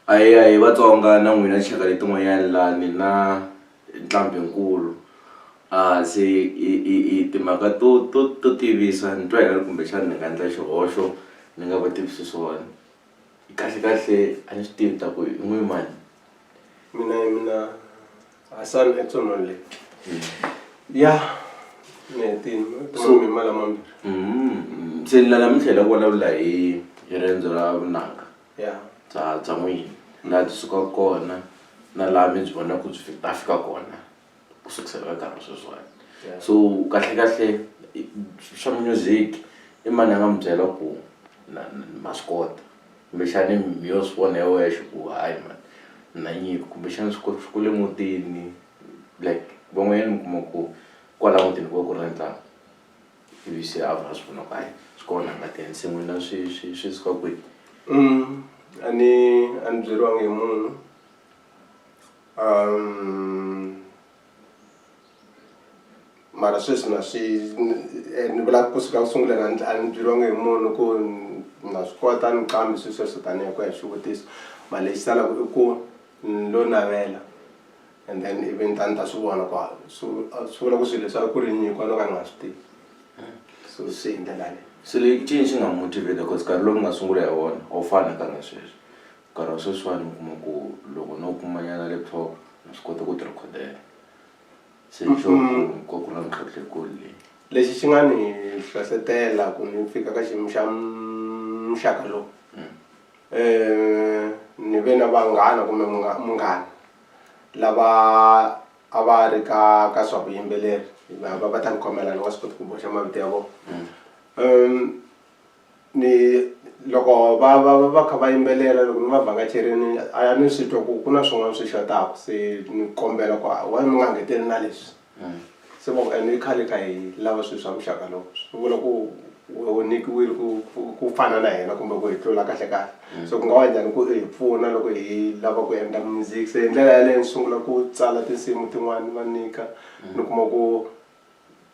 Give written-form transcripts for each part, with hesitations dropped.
Ahee ahee Vatsonga na n'wina tinxaka letin'wanyani la ni na nqambinkulu se i i i timhaka to to to tivisa ni twa ingari kumbexana ni nga endla xihoxo ni nga va tivisi swona kahle kahle a ni swi tivi ta ku i n'wi mani. Mina hi mina Hasani Edson Maluleke ya ni hetini so mambirhi. Se la namuntlha hi lava ku vulavula hi hi riendzo ra vunanga. Ya. Bya n'wina laha byi sukaka kona na laha mi byi vonaka byi ta fika kona ku sukisela ka nkarhi wa sweswiwani. So kahle kahle swa music i mani a nga mi byela ku na ma swi kota kumbexani mi yo swi vona hi wexe ku hayi mani ni na nyiko kumbexana swi swi kule mutini like van'wanyana mi kuma ku kwala mutini ku va ku ri na ntlangu. Ivi se a vha a swi vona ku hayi swi kona ngatini se n'wina swi swi swi suka kwihi? A ni a ni byeriwangi hi munhu mara sweswi na swi ni vula kusuka ku sunguleni a ni byeriwangi hi munhu ku na swi kota ni qambi swilo sweswo tanihi ku ya hi xivutiso mara lexi salaka i ku ni lo navela. And then ivi ni ta ni ta swi vona ku swi swi vula ku swilo leswi a ku ri nyiko a no ka ni nga swi tivi so swi hi ndlela yaleyo. Se i ncini xi nga motivate cause nkarhi lowu mi nga sungula hi wona a wu fani na nkarhi wa sweswi nkarhi wa sweswiwani mi kuma ku loko no kuma nyana laptop na swi kota ku ti rhikhodela se hi sure ku ku va ku ri na mintlhontlho yikulu leyi. Lexi xi nga ni hlohlotela ku ni fika ka xiyimo xa muxaka lowu ni ve na vanghana kumbe munghana lava a va ri ka ka swa vuyimbeleri va va ta ni khomela ni nga swi koti ku boxa mavito ya vona ni loko va va va kha va yimbelela loko ni va vhakacherini a ni swi twa ku ku na swin'wana swi xotaka se ni kombela ku why mi nga ngeteli na leswi. Se va ku ene i khale kha hi lava swilo swa muxaka lowu swi vula ku u nyikiwile ku ku fana na hina kumbe ku hi tlula kahle kahle so ku nga va njhani ku i hi pfuna loko hi lava ku endla music se hi ndlela yaleyo ni sungula ku tsala tinsimu tin'wani ni va nyika ni kuma ku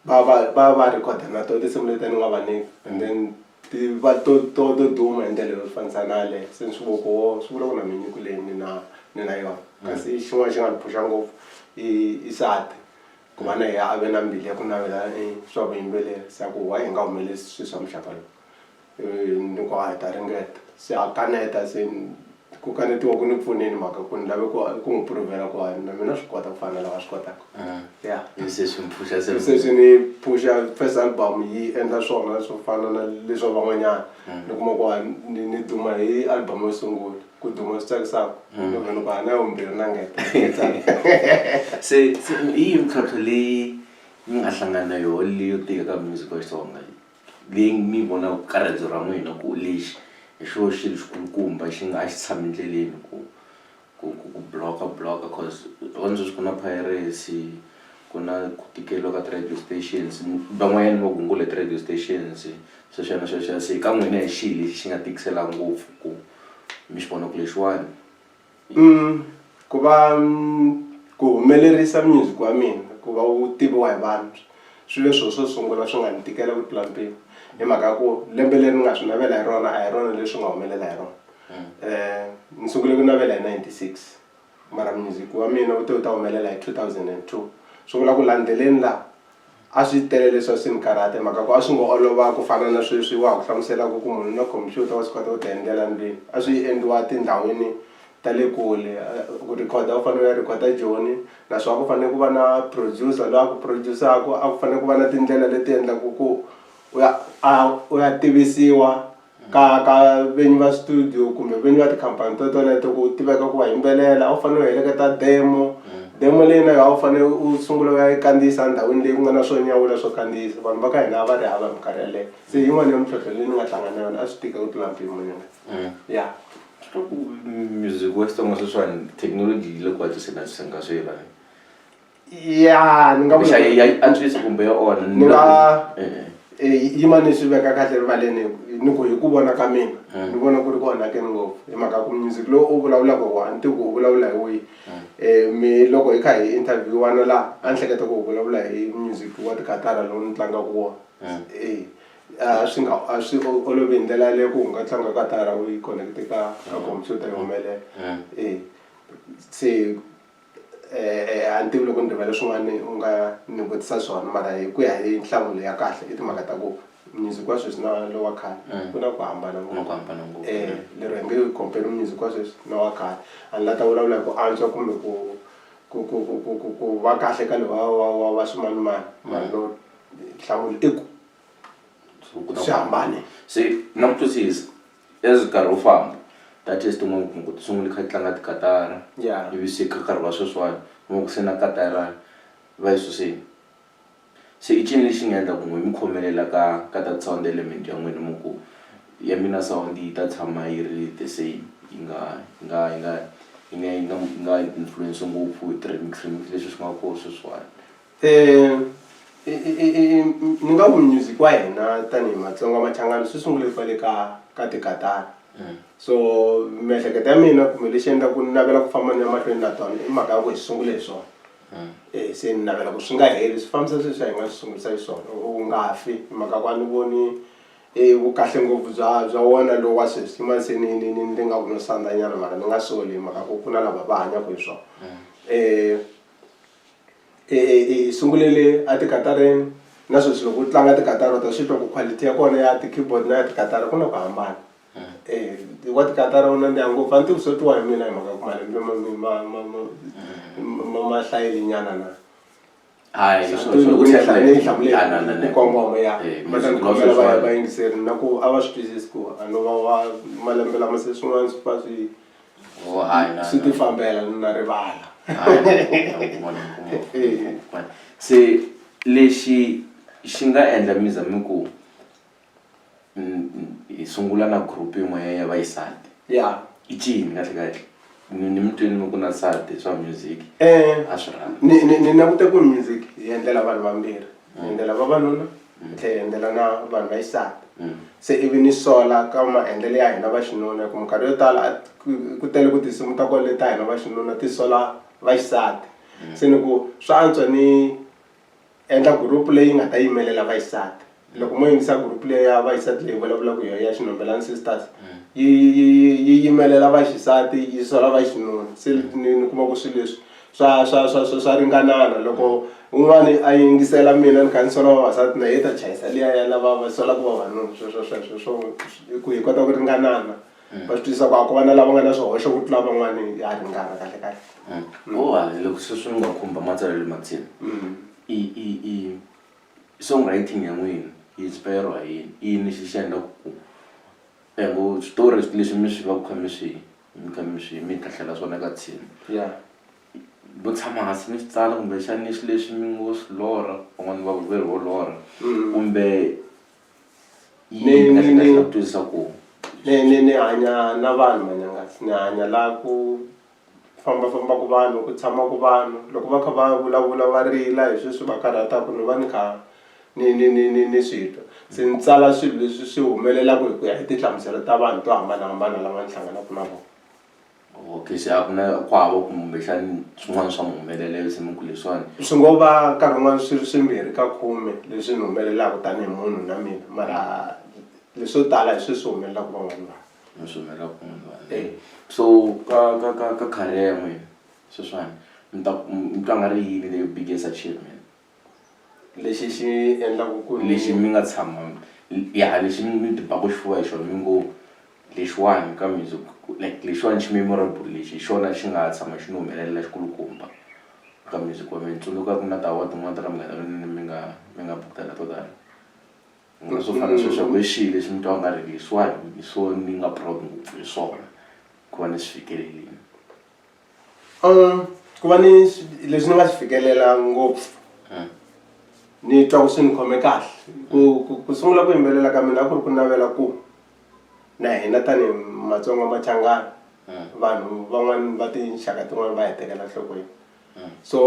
va va va va rhikhoda na tona tinsimu letiya ni nga va nyika and then ti va to to to duma hi ndlela yo fanisa na yaleyo se ni swi vona ku oh swi vula ku na minyiko leyi ni na ni na yona kasi xin'wana xi nga ni phuxa ngopfu i i nsati ku va na yena a ve na mbilu ya ku navela swa vuyimbeleri se a ku why hi nga humeleli swilo swa muxaka lowu ni ku a hi ta ringeta se a kaneta se ku kanetiwa ku ni pfunile mhaka ku ni lave ku ku n'wi prove-la ku na mina swi kota ku fana na lava swi kotaka ya se swi mi phuxa se se swi ni phuxa first album yi endla swona swo fana na leswa van'wanyana ni kuma ku ni ni duma hi album yo sungula ku duma swi tsakisaka loko ni ku a na ya vumbirhi na ngeta se se hi yihi mintlhontlho leyi mi nga hlangana na yona leyo tika ka music wa Xitsonga leyi mi yi vonaka ka riendzo ra n'wina ku lexi hi xo xilo xikulukumba xi nga a xi tshami endleleni ku ku ku ku block-a block-a cause wa sweswi ku na piracy ku na ku tikeriwa ka ti-radio stations van'wanyana va gungula hi ti-radio stations sweswiya na sweswiya se ka n'wina hi xihi lexi xi nga tikisela ngopfu ku mi xi vona ku lexiwani. Ku va ku humelerisa music wa mina ku va wu tiviwa hi vanhu swi ve swona swo sungula swi nga ni tikela ku tlula mpimo hi mhaka ya ku lembe leri ni nga swi navela hi rona a hi rona leswi nga humelela hi rona ni sungule ku navela hi 96 mara music wa mina wu te wu ta humelela hi 2002 swi vula ku la ndleleni la A swi tele leswi a swi ni karhata hi mhaka ku a swi ngo olova ku fana na sweswi wa ha ku hlamuselaka ku munhu u na khomphyuta wa swi kota ku ti endlela ndlwini. A swi endliwa tindhawini ta le kule ku rhikhoda a wu fanele u ya rhikhoda Joni naswona a ku fanele ku va na producer loyi a ku produce-aka a ku fanele ku va na tindlela leti endlaka ku u ya a u ya tivisiwa. Ka ka vinyi va studio kumbe vinyi va tikhampani to toleto ku tiveka ku wa yimbelela a wu fanele u heleketa demo demo leyi na yona a wu fanele u sungula u ya yi kandziyisa endhawini leyi ku nga na swo nyawula swo kandziyisa vanhu va ka hina a va ri hava hi minkarhi yaleyo se yin'wana ya mintlhontlho leyi ni nga hlangana na yona a swi tika ku tlula mpimo nyana ya. Swi ku music wa Xitsonga sweswiwani thekinoloji yi le ku hatliseni antswiseni ka swilo. Ya ni nga vula ya antswisa kumbe ya onha ni nga yima ni swi veka kahle rivaleni ni ku hi ku vona ka mina ni vona ku ri ku onhakeni ngopfu hi mhaka ku music lowu u vulavulaka hi wona a ni tivi ku u vulavula hi wihi mi loko hi kha hi interview-ana la a ni hleketa ku u vulavula hi music wa tikatara lowu ni tlangaka wona e a swi nga a swi olovi hi ndlela yaleyo ku u nga tlanga katara u yi connect ka ka computer yi humelela. Se a ni tivi loko ni rivele swin'wana u nga ni vutisa swona mara hi ku ya hi nhlamulo ya kahle i timhaka ta ku music wa sweswi na lowa khale ku na ku hambana Ku na ku hambana ngopfu. Lero hi nge compare music wa sweswi na wa khale a ni la ta vulavula hi ku antswa kumbe ku ku ku ku ku ku ku va kahle ka lowa wa wa wa swimanimani mara lo nhlamulo i ku So, ku na swi hambane. Se na ku twisisa as nkarhi wu famba ti-artist tin'wana u kuma ku ti sungule kha ti tlanga tikatara ivi se ka nkarhi wa sweswiwani u kuma ku se na katara va yi susile. Se i ncini lexi nga endla ku n'we mi khomelela ka ka that sound element ya n'wina mi ku ya mina sound yi ta tshama yi ri the same yi nga yi nga yi nga yi nga yi nga yi nga influence ngopfu hi ti-remix remix leswi swi nga kona sweswiwani. Ni nga ku music wa hina tanihi Matsonga Machangani swi sungule kwale ka ka tikatara so miehleketo ya mina kumbe lexi endlaka ku ni navela ku famba ni ya mahlweni na tona i mhaka ya ku hi sungule hi swona se ni navela ku swi nga heli swi fambisa sweswiya hi nga swi sungurisa xiswona wu nga fi hi mhaka ku a ni voni vukahle ngopfu bya bya wona lowu wa sweswi yin'wana se ni ni ni ni nga ku no sandza nyana mara ni nga soli hi mhaka ku ku na lava va hanyaka hi swona . Hi sungule le a tikatareni na sweswi loko u tlanga tikatara u ta swi twa ku quality ya kona ya ti-keyboard na ya tikatara ku na ku hambana. Wa tikatara wu nandziha ngopfu a ni tivi swo twiwa hi mina hi mhaka ku malembe ma ma ma ma ma ma hlayile nyana na. Hayi Loko ni ni yi hlamule hi ku kongoma ya va ta ni khomela va vayingiseri na ku a va swi twisisi ku a no va wa malembe lama se swin'wana swi pfa swi Oh, hayi na swi ti fambela na rivala. Se lexi xi nga endla mi za mi ku hi sungula na group yin'wana ya vaxisati ya i cini kahle kahle ni ni mi twini mi ku na nsati swa music a swi rhandza ni ni ni langute ku music hi endlela vanhu vambirhi hi endlela vavanuna hi tlhela hi endlela na vanhu va xisati se ivi ni sola ka maendlelo ya hina va xinuna hi ku minkarhi yo tala a ku tele ku tinsimu ta kona leti ta hina va xinuna ti sola va xisati se ni ku swa antswa ni endla group leyi nga ta yimelela va xisati loko mo yingisa group leyi ya va xisati leyi vulavulaka hi yona ya Xinhombelani Sisters yi yi yi yimelela va xisati yi sola va xinuna se ni ni kuma ku swilo leswi swa swa swa swa swa ringanana loko un'wani a yingisela mina ni kha ni sola vavasati na yena ta chayisa liya ya lava va solaka vavanuna sweswo sweswo swo ku hi kota ku ringanana va swi twisisa ku a ku va na lava nga na swihoxo ku tlula van'wani ya ringana kahle kahle. Oh loko se swi nga khumba matsalelo matsini i i i songwriting ya n'wina yi inspire-iwa hi yini i yini lexi xi endlaka ku ngo switori leswi mi swi va ku kha mi swi mi kha mi swi mi hlahlela swona ka tshinya ya vo tshama hansi mi swi tsala kumbexani swi leswi mi ngo swi lorha van'wani va ku ve ri vo lorha kumbe yini kahle kahle ku twisisa ku ni ni ni hanya na vanhu Manyangatsi ni hanya la ku fambafambaku vanhu ku tshamaka vanhu loko va kha va vulavula va rila hi sweswi va karhataka ni va ni kha ni ni ni ni ni swi twa se ni tsala swilo leswi swi humelelaka hi ku ya hi tinhlamuselo ta vanhu to hambanahambana lava ni hlanganaka na vona. Okay se a ku na ku hava kumbexani swin'wana swa mi humelela se mi ku leswiwani Swi ngo va nkarhi wun'wani swi ri swimbirhi ka khume leswi ni humelelaka tanihi munhu na mina mara leswo tala hi sweswi humelelaka van'wana vanhu. Swi humelelaka van'wana vanhu. So ka ka ka ka career ya n'wina sweswiwani mi ta mi twa nga ri yini leyi biggest achievement? Lexi xi endlaka ku lexi mi nga tshama ya lexi mi ti baku xifuva hi xona mi ngo lexiwani ka music like lexiwani xi memorable lexi hi xona xi nga tshama xi ni humelela xikulukumba ka music wa mina ni tsundzuka ku na ti-award tin'wana ta ka Munghana Lonene mi nga mi nga bukutela to tala nga swo fana na sweswo ku i xihi lexi mi twa nga ri leswiwani hi swo ni nga proud ngopfu hi swona ku va ni swi fikelelini. Ku va ni leswi ni nga swi fikelela ngopfu ni twa ku swi ni khome kahle ku ku ku sungula ku yimbelela ka mina a ku ri ku navela ku na hina tanihi Matsonga Machangani vanhu van'wani va tinxaka tin'wani va hi tekela enhlokweni so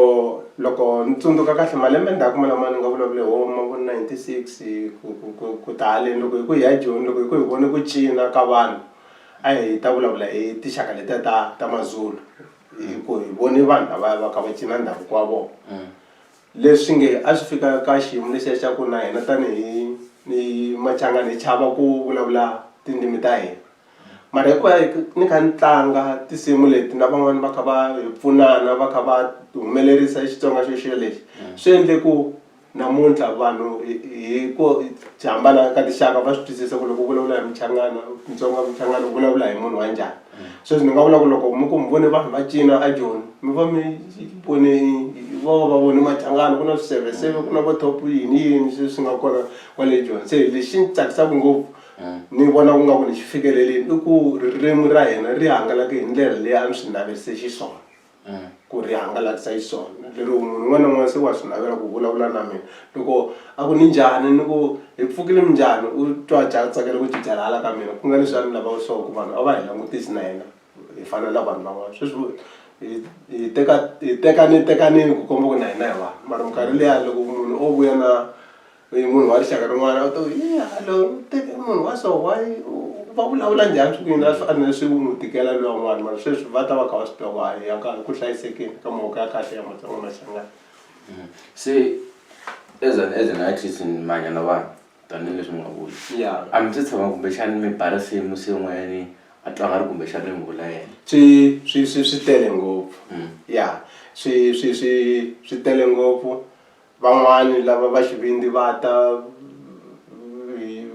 loko ni tsundzuka kahle malembe ndzhaku ma lama ni nga vulavula hi wona ma vo 96 ku ku ku ku ta haleni loko hi ku hi ya Joni loko hi ku hi vone ku cina ka vanhu. A hi ta vulavula hi tinxaka letiya ta ta Mazulu hi ku hi vone vanhu lavaya va kha va cina ndhavuko wa vona leswi nge a swi fika ka xiyimo lexiya xa ku na hina tanihi ni Machangani hi chava ku vulavula tindzimi ta hina. Mara hikuva ni kha ni tlanga tinsimu leti na van'wani va kha va hi pfunana va kha va humelerisa Xitsonga xo xelexi swi endle ku namuntlha vanhu hi hi ku hambana ka tinxaka va swi twisisa ku loko u vulavula hi Muchangana Mutsonga Muchangana u vulavula hi munhu wa njhani. Sweswi ni nga vula ku loko mi ku mi vone vanhu va cina a Joni mi va mi vone vo va vone Machangana ku na swiseveseve ku na vo top yini yini sweswi nga kona kwale Joni se lexi ni tsakisaka ngopfu ni vona ku nga ku ni xi fikelelini i ku ririmi ra hina ri hangalake hi ndlela leyi a ni swi naverise xiswona ku ri hangalakisa xiswona lero munhu un'wana na un'wana se wa swi navela ku vulavula na mina loko a ku ni njhani ni ku hi pfukile minjhani u twa a tsakela ku cincela hala ka mina ku nga leswi a ni lavaka swona ku vanhu a va hi langutisi na hina hi fana na vanhu van'wana sweswi hi hi teka hi tekani tekanini ku komba ku na hina hi vanhu mara minkarhi liya loko munhu o vuya na i munhu wa rixaka rin'wana u to ye hallo teke munhu wa so why va vulavula njhani swi ku yini a swi a swi n'wi tikela luya un'wana mara sweswi va ta va kha va swi tiva ku hayi ya ka ku hlayisekile ka mavoko ya kahle ya Matsonga Machangana. Se as an artist mi hanya na vanhu tanihileswi mi nga vula a mi se tshama kumbexani mi ba risimu se un'wanyani a twa nga ri kumbexani mi vula yena. Swi tele ngopfu ya swi tele ngopfu Van'wani lava va xivindzi va ta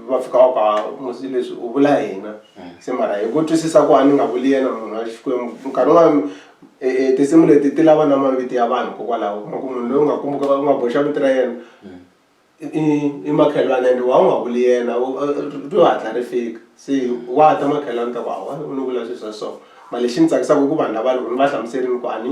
va fika va ku ha musi leswi u vula hina se mara hi ku twisisa ku a ni nga vuli yena munhu wa Xikwembu nkarhi wun'wani tinsimu leti ti lava na mavito ya vanhu hikokwalaho u kuma ku munhu loyi u nga kumeka u nga boxa vito ra yena i makhelwani ende wa u nga vuli yena ri hatla ri fika se wa ta makhelwani ta ku hawa u ni vula swilo swa so mara lexi ni tsakisaka i ku vanhu lava loko ni va hlamuserile ku a ni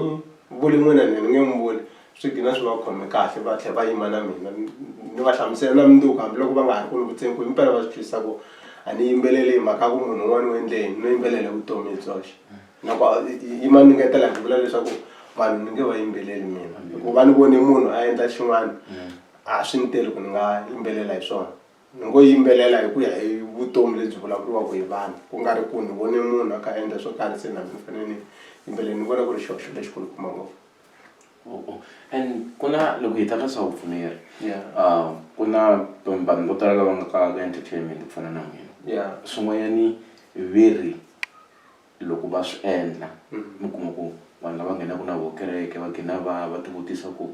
vuli n'wina ni nge n'wi vuli. Swi gina swi va khome kahle va tlhela va yima na mina ni va hlamusela na mundzuku hambiloko va nga ha ri ku ni vutiseni ku himpela va swi twisisa ku a ni yimbeleli hi mhaka ya ku munhu un'wana u endle yini no yimbelela hi vutomi hi byoxe na ku yima ni ngetela hi ku vula leswaku vanhu ni nge va yimbeleli mina hikuva va ni vone munhu a endla xin'wana a swi ni teli ku ni nga yimbelela hi swona ni ngo yimbelela hi ku ya hi vutomi lebyi vulavuriwaka hi vanhu ku nga ri ku ni vone munhu a kha a endla swo karhi se na mina ni fanele ni yimbelela ni vona ku ri xihoxo lexikulukumba ngopfu. Oh, and ku na loko hi ta ka swa vupfumeri ku na vanhu vo tala lava nga ka ka entertainment ku fana na n'wina yeah swin'wanyani ve ri loko va swi endla mi kuma ku vanhu lava nghenaka na vo kereke va gina va va ti vutisa ku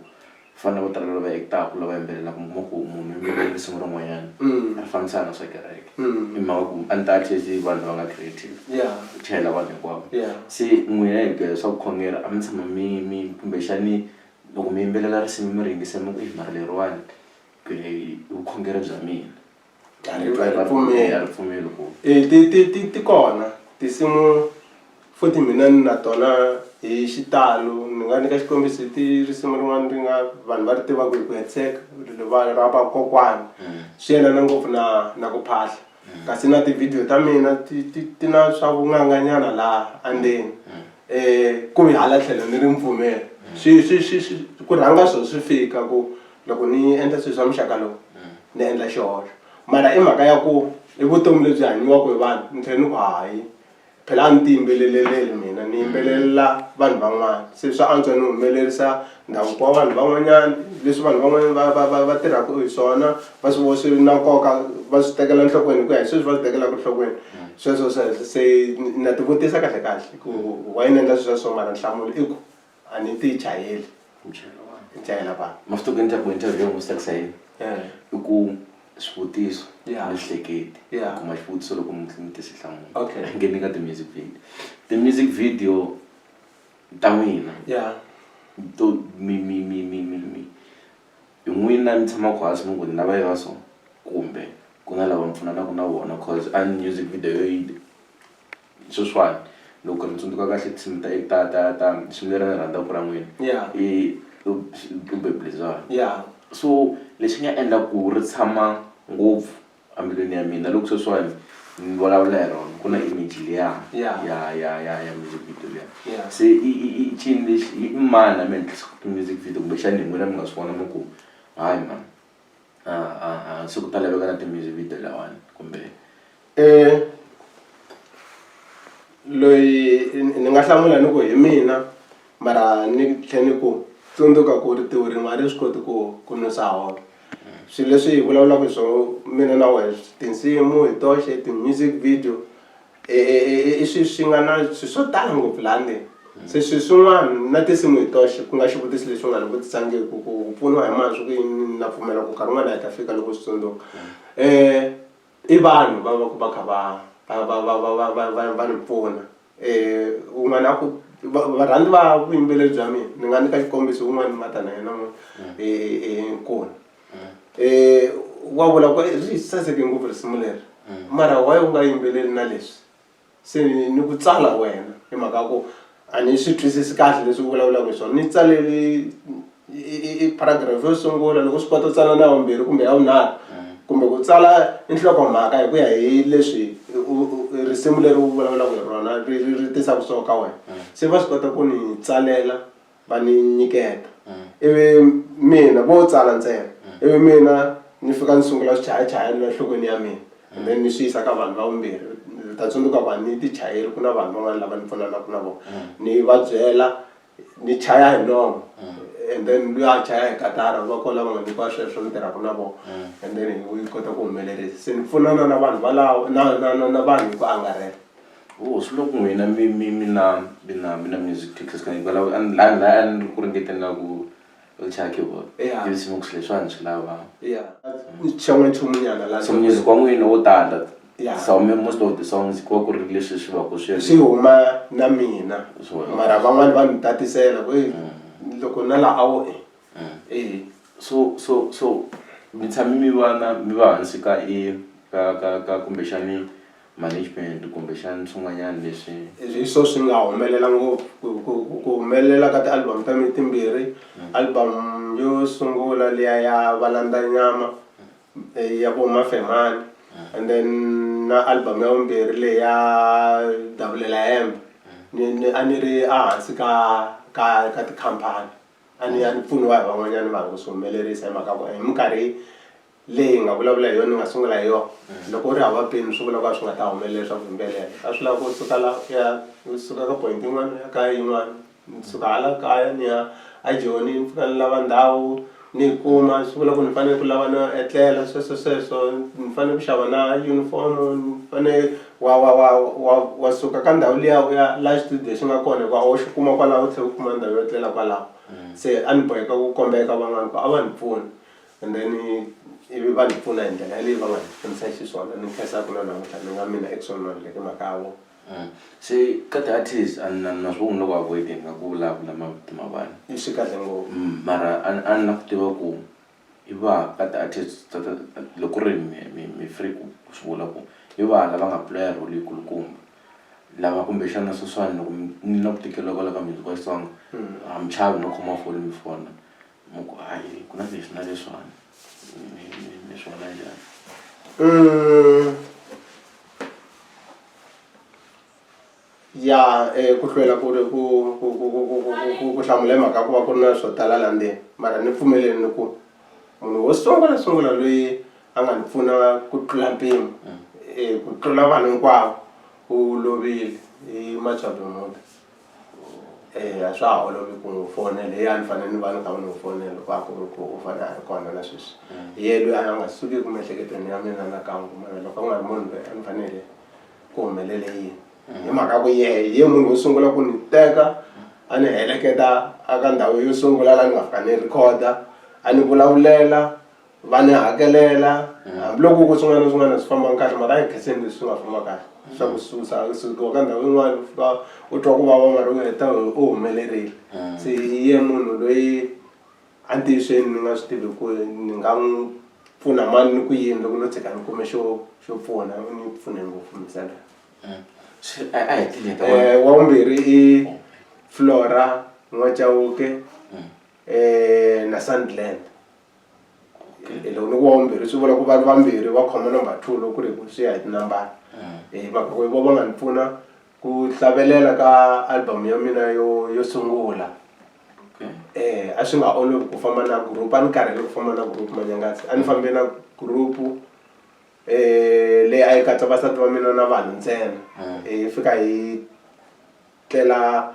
fana na vo tala lava act-aka lava yimbelelaka mi kuma ku munhu u yimbelele risimu rin'wanyana ri fambisana na swa kereke hi mhaka ku a ni ta chase vanhu lava nga creative yeah chayela vanhu hinkwavo yeah se n'wina hi ku ya swa vukhongeri a mi tshama mi kumbexani loko mi yimbelela risimu mi ri yingisa mi ku i mara leriwani ku ya hi vukhongeri bya mina A ri- a ri pfumeli. A ri pfumeli ku E ti kona tinsimu futhi mina ni na tona hi xitalo ni nga nyika xikombiso ti risimu rin'wana ri nga vanhu va ri tivaka hi ku hetiseka va ra vakokwana swi yelana ngopfu na na ku phahla kasi na ti-video ta mina ti na swa vun'anganyana laha endzeni ku vi hala tlhelo ni ri mpfumelo swi ku rhanga swo swi fika ku loko ni endla swilo swa muxaka lowu ni endla xihoxo mara i mhaka ya ku i vutomi lebyi hanyiwaka hi vanhu ni tlhela ni ku hayi phela a ni ti yimbeleleli mina ni yimbelelela vanhu van'wana se swa antswa ni humelerisa ndhavuko wa vanhu van'wanyana leswi vanhu van'wanyana va tirhaka hi swona va swi vona swi ri na nkoka va swi tekela enhlokweni hi ku ya hi sweswi va swi tekelaka enhlokweni sweswo sweswo se na ti vutisa kahle kahle ku why ni endla swilo swa so mara nhlamulo i ku a ni ti chayeli ni chayela vanhu. Ma swi tiva ku endla ku interview ya n'wi swi tsakisa yini i ku swivutiso Yeah. ni swi hleketi Yeah. u kuma xivutiso loko mi tisi hlamula Okay. a ngheni ka ti-music video ti-music video ta n'wina Yeah. to mi hi n'wina mi tshamaka hansi mi ku ni lava yi va so kumbe ku na lava mi pfunanaka na vona cause a music video yo yi sweswiwani loko ni tsundzuka kahle tinsimu ta ta ta ta risimu leri ni rhandzaka ra n'wina Yeah. i u bebulezana Yeah. So lexi nga endla ku ri tshama ngopfu embilwini ya mina loko sweswiwani ni vulavula hi rona ku na image liya Yeah. ya music video liya Yeah. se i ncini lexi i mani a mi endlisa ti-music video kumbexani hi n'wina mi nga swi vona mi ku hayi mani a se ku ta laveka na ti-music video lawani kumbe Loyi ni nga hlamula ni ku hi mina mara ni tlhela ni ku tsundzuka ku ritiho rin'we a ri swi koti ku ku nusa hove. Swilo leswi hi vulavulaka hi swona mina na wena tinsimu hi toxe ti-music video. I swilo swi nga na swilo swo tala ngopfu laha ndzeni. Se swilo swin'wana na tinsimu hi toxe ku nga xivutiso lexi u nga ni vutisangiki ku ku pfuniwa hi mani swi ku yini na pfumela ku nkarhi wun'wani hi ta fika loko swi tsundzuka. I vanhu va va ku va kha va va va va va va va va va ni pfuna. Un'wana a ku varhandzi va vuyimbeleri bya mina ni nga nyika xikombiso un'wana ni nga ta na yena i Nkuna. Wa vula ku ri saseke ngopfu risimu leri mara why u nga yimbeleli na leswi se ni ku tsala wena hi mhaka ya ku a ni swi twisisi kahle leswi u vulavulaka hi swona ni tsaleli i paragraph yo sungula loko u swi kota u tsala na ya vumbirhi kumbe ya vunharhu kumbe ku tsala nhlokomhaka hi ku ya hi leswi risimu leri u vulavulaka hi rona ri ri ri tisaka swona ka wena se va swi kota ku ni tsalela va ni nyiketa ivi mina vo tsala ntsena ivi mina ni fika ni sungula swichayachayani la nhlokweni ya mina and then ni swi yisa ka vanhu va vumbirhi ni ta tsundzuka ku a ni ti chayeli ku na vanhu van'wana lava ni pfunanaka na vona ni va byela ni chaya hi nomo and then luya a chaya hi katara va kona lava nga nyikiwa sweswo ni tirhaka na vona and then hi kota ku humelerisa se ni pfunana na vanhu valavo na na na na vanhu hi ku angarhela. Oh swi loko n'wina mi mi mi na mi na mi na music teachers ka hikwalaho a ni la la a ni ri ku ringeteni ka ku chaya keyboard Yeah. ivi se mi ku swilo leswiwani swi lava ya xan'we nchumu nyana la so music wa n'wina wo tala Yeah. so most of the songs ku va ku ri leswi swi va ku swi swi huma na mina Swi huma. mara van'wani va ni tatisela ku "Ey, loko na la a wo e e so so so mi tshame mi va na mi va hansi ka i ka ka ka kumbexani management kumbexani swin'wanyana leswi hi swo swi nga humelela ngopfu ku ku ku humelela ka ti-album ta mina timbirhi album yo sungula liya ya Valanda Nyama ya vo Mafemani and then na album ya vumbirhi leyi ya Davulela Hembe ni ni a ni ri ehansi ka ka ka tikhampani a ni a ni pfuniwa hi van'wanyana vanhu ku swi humelerisa hi mhaka ku hi minkarhi leyi hi nga vulavula hi yona ni nga sungula hi yona loko u ri hava peni swi vula ku a swi nga ta humelela swa ku yimbelela a swi lava ku suka la u ya u suka ka point yin'wana u ya ka yin'wana ni suka hala kaya ni ya a Joni ni fika ni lava ndhawu ni yi kuma swi vula ku ni fanele ku lava no etlela sweswo sweswo ni fanele ku xava na uniform ni fanele wa wa wa wa wa suka ka ndhawu liya u ya la xitudiyo xi nga kona hikuva a wu xi kuma kwalaho u tlhela u kuma ndhawu yo etlela kwalaho se a ni boheka ku kombeka van'wana ku a va ni pfuni. And then ivi va ni pfuna hi ndlela yaleyo va nga ni pfunisa xiswona ni nkhensaka na namuntlha ni nga mina Eckson Maluleke mhaka ya vona. Se ka ti-artist a ni na swo ni le ku avoid-eni ka ku vulavula mavito ma vanhu. I swi kahle ngopfu. Mara a ni a ni la ku tiva ku i va ka ti-artist ta ta loko ku ri mi mi mi free ku swi vula ku i va lava nga play-a role yi kulukumba lava kumbexana sweswiwani loko ni na ku tikeriwa kwala ka music wa Xitsonga a mi chavi no khoma foni mi fona. Mi ku hayi ku na leswi na leswiwani mi mi mi swi vona njhani? Ya ku hlwela ku ri ku ku ku ku ku ku ku ku hlamula hi mhaka ya ku va ku ri na swo tala la ndzeni mara ni pfumeleni ni ku munhu wo sungula sungula loyi a nga ni pfuna ku tlula mpimo ku tlula vanhu hinkwavo u lovile i Matshabi Mhuta. Eya a swa ha olovi ku n'wi fonela hi yena a ni fanele ni va ni kha ni n'wi fonela loko a ku ri ku u fanele a ri kona na sweswi hi yena loyi a nga sukiki emiehleketweni ya mina nakan'we mara loko a nga ri munhu loyi a ni fanele ku humelele yini hi mhaka ku yehe hi ye munhu wo sungula ku ni teka a ni heleketa eka ndhawu yo sungula laha ni nga fika ni rhikhoda a ni vulavulela va ni hakelela hambiloko ku swin'wana na swin'wana swi fambanga kahle mara a hi khenseni leswi swi nga famba kahle swa ku susa u sukiwa ka ndhawu yin'wana u fika u twa ku vava mara u heta u humelerile se hi ye munhu loyi a ntiyisweni ni nga swi tivi ku ni nga n'wi pfuna mani ni ku yini loko no tshika ni kume xo xo pfuna u ni pfune ngopfu misala Se a a hi tile ta wa vumbirhi i Flora N'wachauke na Sandland. Loko ni ku wa vumbirhi swi vula ku va ri vambirhi va khoma number two loko ku ri ku swi ya hi tinambara hi mhaka ku hi vo va nga ni pfuna ku hlavelela ka album ya mina yo yo sungula a swi nga olovi ku famba na group a ni karhele ku famba na group Manyangatsi a ni fambe na group leyi a yi katsa vasati va mina na vanhu ntsena hi fika hi Tlela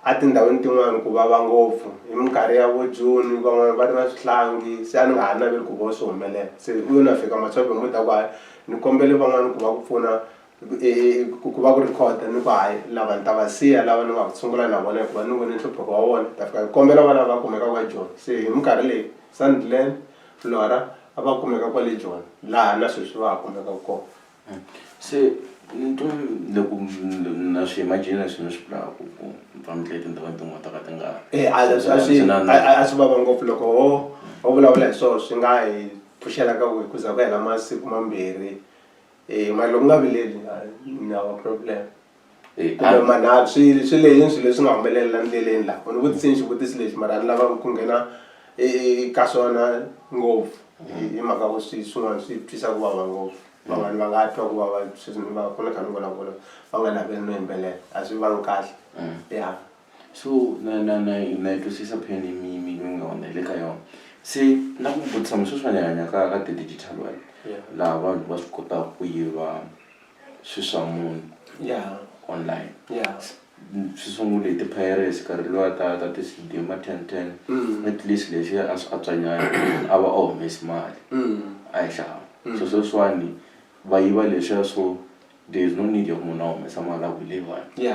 etindhawini tin'wani ku vava ngopfu hi minkarhi ya vo June van'wana va ri na swihlangi se a ni nga ha naveli ku vona swi humelela se u yo na fika Matshobe mo ta ku hayi ni kombele van'wani ku va ku pfuna Ku ku va ku rhikhoda ni ku hayi lava ni ta va siya lava ni nga sungula na vona hikuva ni vone nhlupheko wa vona ni ta fika ni kombela va lava va kumekaka eJoni se hi minkarhi leyi Sandland Flora a va kumeka kwale Joni laha na sweswi va ha kumekaka kona. Se ni twa loko na swi imagine leswi mi swi vulaka ku mi pfa mi tlele etindhawini tin'wana to ka ti nga E a swi a swi a swi vava ngopfu loko ho ho vulavula hi swona swi nga hi pfuxela ka ku ku za ku hela masiku mambirhi. E mara loko u nga vileli ni hava problem kumbe manharhu swi swi lehini swilo leswi nga humelela ndleleni laha u ni vutisini xivutiso lexi mara a ni lava ku nghena ka swona ngopfu hi mhaka ku swi swin'wana swi twisa ku vava ngopfu van'wani va nga twa ku vava sweswi ni va ku ni kha ni vulavula va nga naveli no yimbelela a swi vangi kahle ya. So na na na na yi twisisa pain mi mi mi nga hundza hi le ka yona se na ku vutisa mi sweswiwani hi hanya ka ka ti-digital world laha vanhu va swi kotaka ku yiva swilo swa munhu online swi sungule hi ti-piracy nkarhi luwa ta ta ti-C_D ma ten ten at least lexiya a swi antswa nyana munhu a va a humesi mali a yi xava so sweswiwani va yiva leswiya swo there is no need ya ku munhu a humesa mali a ku hi leyiwani.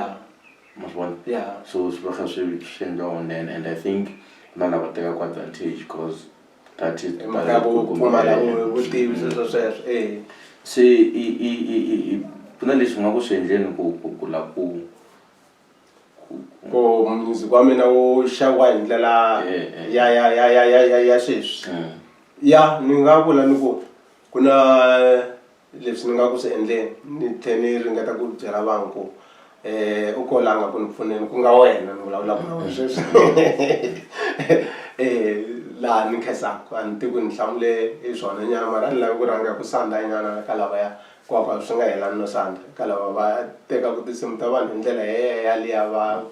Ma swi vona? Yeah. So swi va kha swi swi endliwa online and I think na lava tekaka advantage cause that is Hi mhaka ya ku pfumala vutivi sweswo sweswo e. Se i i i i i ku na leswi u nga ku swi endleni ku ku ku la ku ku music wa mina wu xaviwa hi ndlela ya ya ya ya ya ya ya sweswi. Ya ni nga vula ni ku ku na Leswi ni nga ku swi endleni ni tlhe ni ringeta ku byela vanhu ku u ko la nga ku ni pfuneni ku nga wena ni vulavulaka na wena sweswi laha ni khensaka a ni tivi ku ni hlamule hi swona nyana mara a ni lavi ku rhanga hi ku sandza nyana ka lavaya hikuva swi nga yelani no sandza ka lava va tekaka tinsimu ta vanhu hi ndlela yaliya va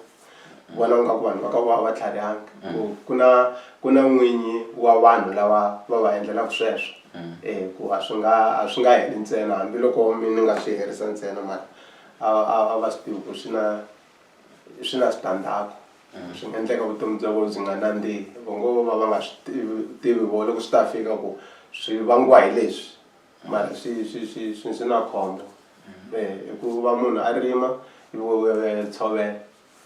vona nga ku vanhu va ka va va tlharihanga ku ku na ku na n'winyi wa vanhu lava va va endlelaka sweswo ku a swi nga a swi nga heli ntsena hambiloko mi ni nga swi herisa ntsena mara a a a va swi tivi ku swi na swi na switandzhaku swi nga endleka vutomi bya vona byi nga nandzihi va ngo va va nga swi tivi tivi vona loko swi ta fika ku swi vangiwa hi leswi mara swi swi swi swi swi na khombo i ku va munhu a rima ivi tshovela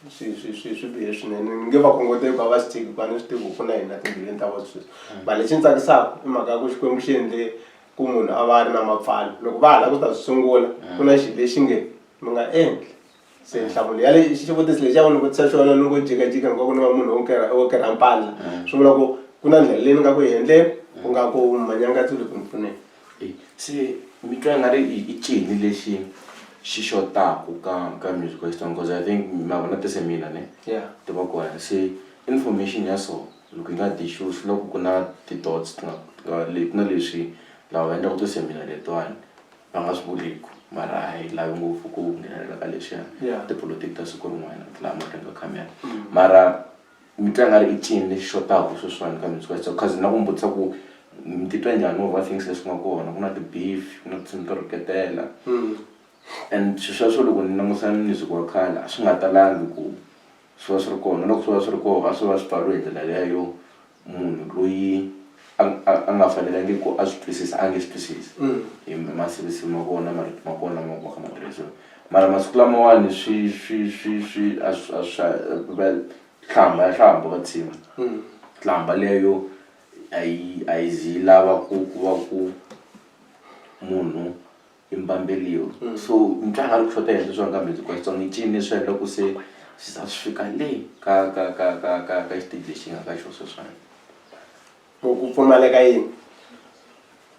swi swi swi swi bihe swinene ni nge va khongoteli ku a va swi tshiki hikuva ni swi tivi ku ku na yini a timbilwini ta vona sweswi mara lexi ni tsakisaka i mhaka ya ku Xikwembu xi endle ku munhu a va a ri na mapfalo loko va ha lava ku ta swi sungula ku na xilo lexi nge mi nga endli se nhlamulo ya le xivutiso lexiya u ni vutisa xona ni ngo jikajika hinkwako ni va munhu wo kerha wo kerha mpandla swi vula ku ku na ndlela leyi ni nga ku yi endleni ku nga ku manyangatsi u le ku ni pfuneni. Se mi twa i nga ri i ncini lexi xi xotaku ka ka music wa Xitsonga cause I think ma vona ti-seminar ne ti va kona se information ya so loko yi nga dixiwi swi vula ku ku na ti-dots ti nga ku na leswi lava va endlaka ti-seminar letiwani va nga swi vuleku mara a hi lavi ngopfu ku nghenelela ka leswiya tipolotiki ta siku rin'wana laha mahlweni ka khamera mara mi twa nga ri i ncini lexi xotaka sweswiwani ka music wa Xitsonga cause na ku mi vutisa ku mi titwa njhani over things leswi nga kona ku na ti-beef ku na tinsimu to rhuketela and swilo sweswo loko ni langusa music wa khale a swi nga talangi ku swi va swi ri kona loko swi va swi ri kona a swi va swi pfariwe hi ndlela liya yo munhu loyi a a a nga fanelangi ku a swi twisisa a nge swi twisisi hi masivisivi ma kona marito ma kona ma ma kha ma tirhisiwa mara masiku lamawani swi swi swi swi a swi a swa hlamba ya hlamba ka team hlamba leyo a yi a yi zi yi lava ku ku va ku munhu i mbambeliwa so ni twa nga ri ku xota yini sweswiwani ka music wa Xitsonga i ncini leswi endla ku se swi za swi fika le ka ka ka ka ka ka xiteji lexi nga ka xona sweswiwani. Ku ku pfumaleka yini?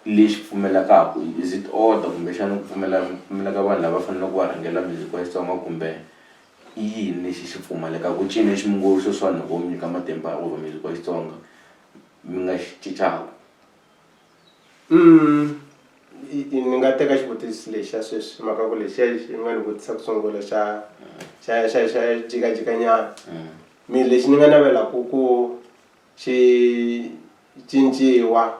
Lexi pfumelekaka is it order kumbexana ku pfumela ku pfumeleka vanhu lava faneleke va rhangela music wa Xitsonga kumbe i yini lexi xi pfumalekaka i ncini lexi mi ngo sweswiwani loko vo mi nyika matimba over music wa Xitsonga mi nga xi cincaka? Ni nga teka xivutiso lexi xa sweswi hi mhaka ku lexiya xi nga ni vutisa ku sungula xa xa xa xa jikajika nyana mina lexi ni nga navelaka ku xi cinciwa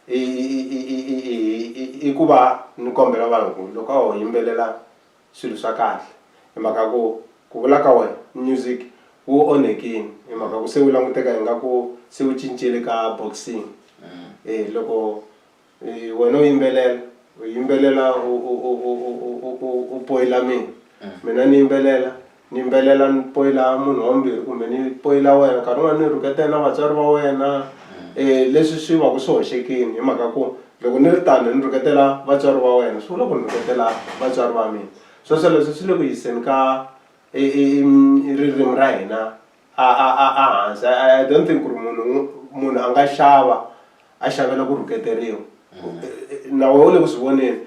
i i i i i i i ku va ni kombela vanhu ku loko a ho yimbelela swilo swa kahle hi mhaka ku ku vula ka wena music wu onhekini hi mhaka ku se wu languteka ingaku se wu cincile ka boxing loko wena u yimbelela. U yimbelela u u u u u u u u poyila mina mina ni yimbelela ni yimbelela ni poyila munhu wa vumbirhi kumbe ni poyila wena nkarhi wun'wani ni rhuketela na vatswari va wena leswi swi va ku swi hoxekile hi mhaka ku loko ni ri tano ni rhuketela vatswari va wena swi vula ku ni rhuketela vatswari va mina swo swoleswo swi le ku yiseni ka ririmi ra hina a a a a hansi I don't think ku ri munhu munhu a nga xava a xavela ku rhuketeriwa na wehe u le ku swi voneni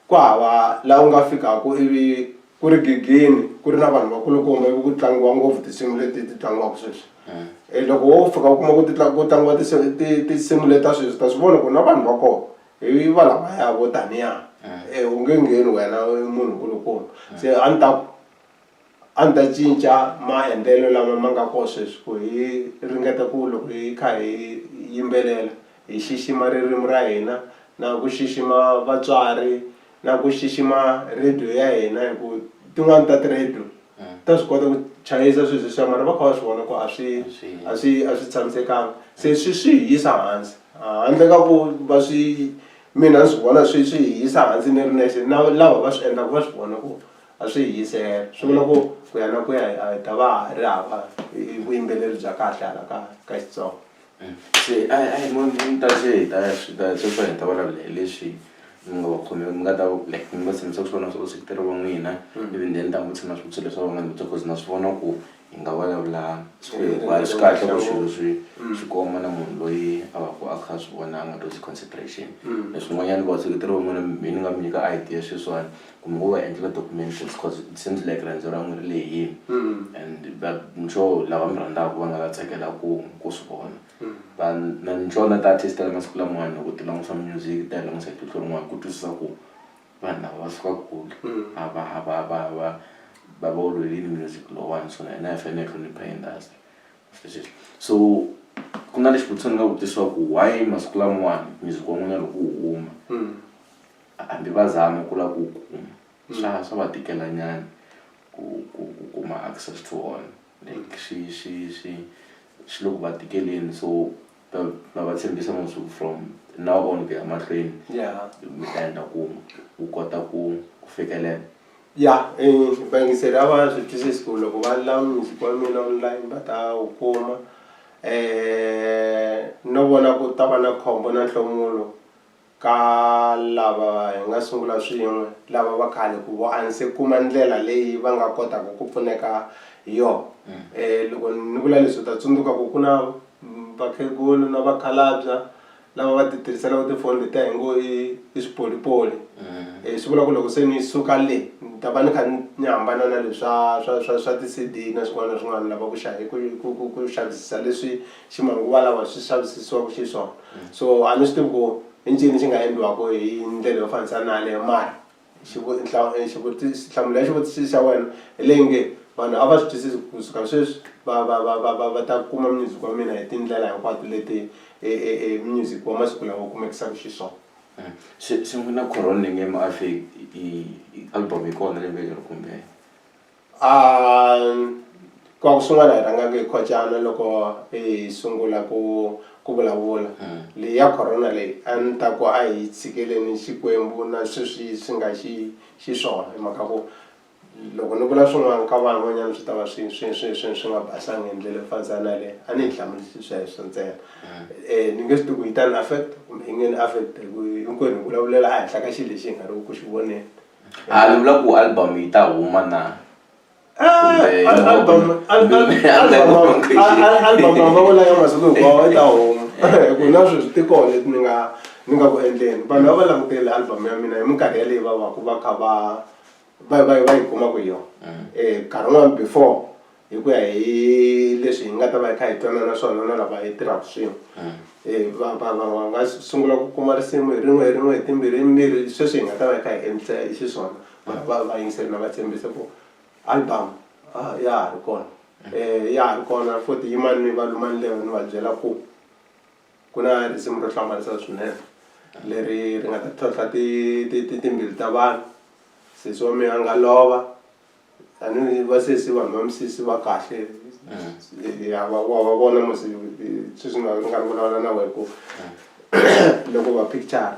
ku hava laha u nga fikaka ivi ku ri gigini ku ri na vanhu vakulukumba ivi ku tlangiwa ngopfu tinsimu leti ti tlangiwaka sweswi loko wo fika u kuma ku ti ku tlangiwa tinsimu leti ta sweswi ta swi vona ku na vanhu va kona hi va lavaya vo taniya u nge ngheni wena munhu nkulukumba se a ni ta ku A ni ta cinca maendlelo lama ma nga kona sweswi ku hi ringeta ku loko hi kha hi yimbelela hi xixima ririmi ra hina na ku xixima vatswari na ku xixima radio ya hina hi ku tin'wani ta ti-radio ta swi kota ku chayisa swilo sweswiya mara va kha va swi vona ku a swi a swi a swi tshamisekanga se swi swi hi yisa hansi handle ka ku va swi mina ni swi vona swi swi hi yisa hansi ni ri nexe na lava va swi endlaka va swi vona ku a swi hi yisi helo swi vula ku ku ya na ku ya hi ta va ha ri hava vuyimbeleri bya kahle hala ka ka Xitsonga. Se a a hi mi ta se hi ta swi ta sweswiwani hi ta vulavula hi leswi mi nga va khomi mi nga ta like mi nga tshembisaka swona swa vaseketeri va n'wina ivi then ni ta mi vutisa na swivutiso leswi va nga ni vutisa cause na swi vona ku hi nga vulavula siku hinkwaro swi kahle ku swilo swi swi koma na munhu loyi a va ku a kha a swi vona a nga lose concentration leswin'wanyana vaseketeri va n'wina mi ni nga mi nyika idea sweswiwani kumbe ngo va endlela documentaries cause it seems like riendzo ra n'wina ri lehile and I'm sure lava mi rhandzaka va nga ta tsakela ku ku swi vona va na ni sure na ti-artist ta masiku lamawani loko ti langusa music ti ya langusa hi tihlo rin'wana ku twisisa ku vanhu lava va suka kule a va a va va va va va wu lwelini music lowuwani so na hina hi fanele hi hlonipha industry sweswo so ku na lexi xivutiso ni nga vutisiwa ku why masiku lamawani music wa n'wina loko wu huma hambi va zama ku lava ku wu kuma swa swa va tikela nyana ku ku ku kuma access to wona like swi swi swi swi le ku va tikeleni so va va va tshembisa masiku from now on ku ya mahlweni mi ta endla ku wu kota ku ku fikelela. Ya vayingiseri a va swi twisisi ku loko va lava music wa mina online va ta wu kuma no vona ku ta va na khombo na nhlomulo ka lava hi nga sungula swin'we lava va khale ku vo a ni se kuma ndlela leyi va nga kotaka ku pfuneka hi yona loko ni vula leswi u ta tsundzuka ku ku na vakhegulu na vakhalabya lava va ti tirhiselaka tifoni letiya hi ngo i i swipolipoli swi vula ku loko se ni suka le ni ta va ni kha ni hambana na leswi swa swa swa swa ti-C_D na swin'wana na swin'wana lava ku ku ku ku ku xavisisa leswi ximanguva lawa swi xavisisiwaka xiswona so a ni swi tivi ku i ncini xi nga endliwaka hi ndlela yo fanisa na yaleyo mara nhlamulo ya xivutiso xa wena hi leyi nge vanhu a va swi twisisi kusuka sweswi va va va va va va ta kuma music wa mina hi tindlela hinkwato leti music wa masiku lawa wu kumekisaka xiswona. Se se n'wina Corona yi nge mi affect i album yi kona lembe leri kumbe. A ku swin'wana hi rhangaka hi khocana loko hi sungula ku ku vulavula leyi ya corona leyi a ni ta ku a hi tshikeleni Xikwembu na sweswi swi nga xi xiswona hi mhaka ku loko ni vula swin'wana ka vanhu van'wanyana swi ta va swi swi swi swi swi nga basanga hi ndlela yo fanisa na yaleyo a ni yi hlamuli sweswo ntsena ni nge swi tivi ku yi ta ni affect kumbe yi nge ni affect hi ku hinkwenu hi vulavulela ehenhla ka xilo lexi hi nga ri ku xi voneni. A ni vula ku album yi ta huma na Eh, album album va vula ya masiku hinkwawo yi ta huma hi ku na sweswi ti kona leti ni nga ni nga ku endleni vanhu va va langutele album ya mina hi minkarhi yaleyi va va ku va kha va va va va yi kumaka hi yona nkarhi wun'wani before Hi ku ya hi leswi hi nga ta va hi kha hi twanana swona na lava hi tirhaka swin'we va va va va nga sungula ku kuma risimu hi rin'we hi rin'we hi timbirhi hi mbirhi sweswi hi nga ta va hi kha hi endlisa xiswona va va vayingiseri na va tshembisa ku album ya ha ri kona ya ha ri kona futhi yimani ni va luma ndleve ni va byela ku ku na risimu ro hlamarisa swinene leri ri nga ta tlhontlha ti ti ti timbilu ta vanhu sesi wa mina a nga lova. A ni va sesi vanhu va misisi va kahle ya wa wa vona mos sweswi ni nga ni vulavula na wena ku loko va picture.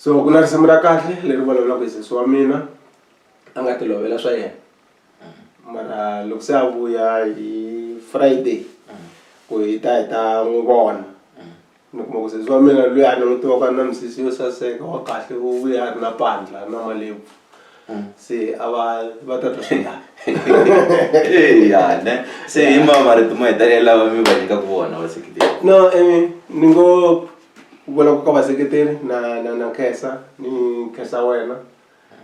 So ku na risimu ra kahle leri vulavulaka hi sesi wa mina a nga ti lovela swa yena mara loko se a vuya hi Friday ku hi ta hi ta n'wi vona ni kuma ku sesi wa mina luya a ni n'wi tivaka na misisi yo saseka wa kahle u vuya a ri na pandla na malebvu se a va va ta twa swi njhani. Eya ne se hi ma marito mo hetelela lava mi va nyikaka wona vaseketeri. No ni ngo vula ku ka vaseketeri na na na khensa ni khensa wena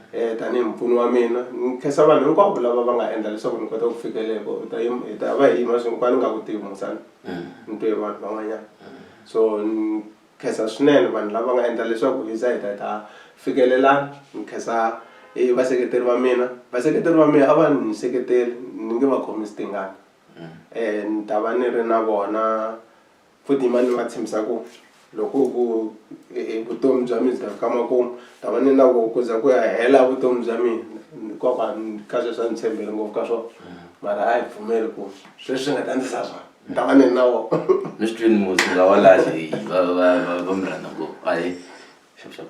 tanihi mupfuni wa mina ni khensa vanhu hinkwavo lava va nga endla leswaku ni kota ku fikelela hi ta hi ta va hi yima swin'we ku a ni nga ku tivi Musa ni twe hi vanhu van'wanyana so ni khensa swinene vanhu lava nga endla leswaku hi za hi ta hi ta fikelelana ni khensa i vaseketeri va mina vaseketeri va mina a va ni seketeli ni nge va khomisi tingana ni ta va ni ri na vona. Futhi yima ni va tshembisa ku loko ku vutomi bya mina byi ta fika makumu ta va ni na ku ku za ku ya hela vutomi bya mina hikokwalaho ka sweswo a ni tshembele ngopfu ka swona mara a hi pfumeli ku sweswi nga ta endlisa swona ni ta va ni ri na vona. Ni swi twini musi nga wa lahli va va va va mi rhandza ngopfu ahee xap xap.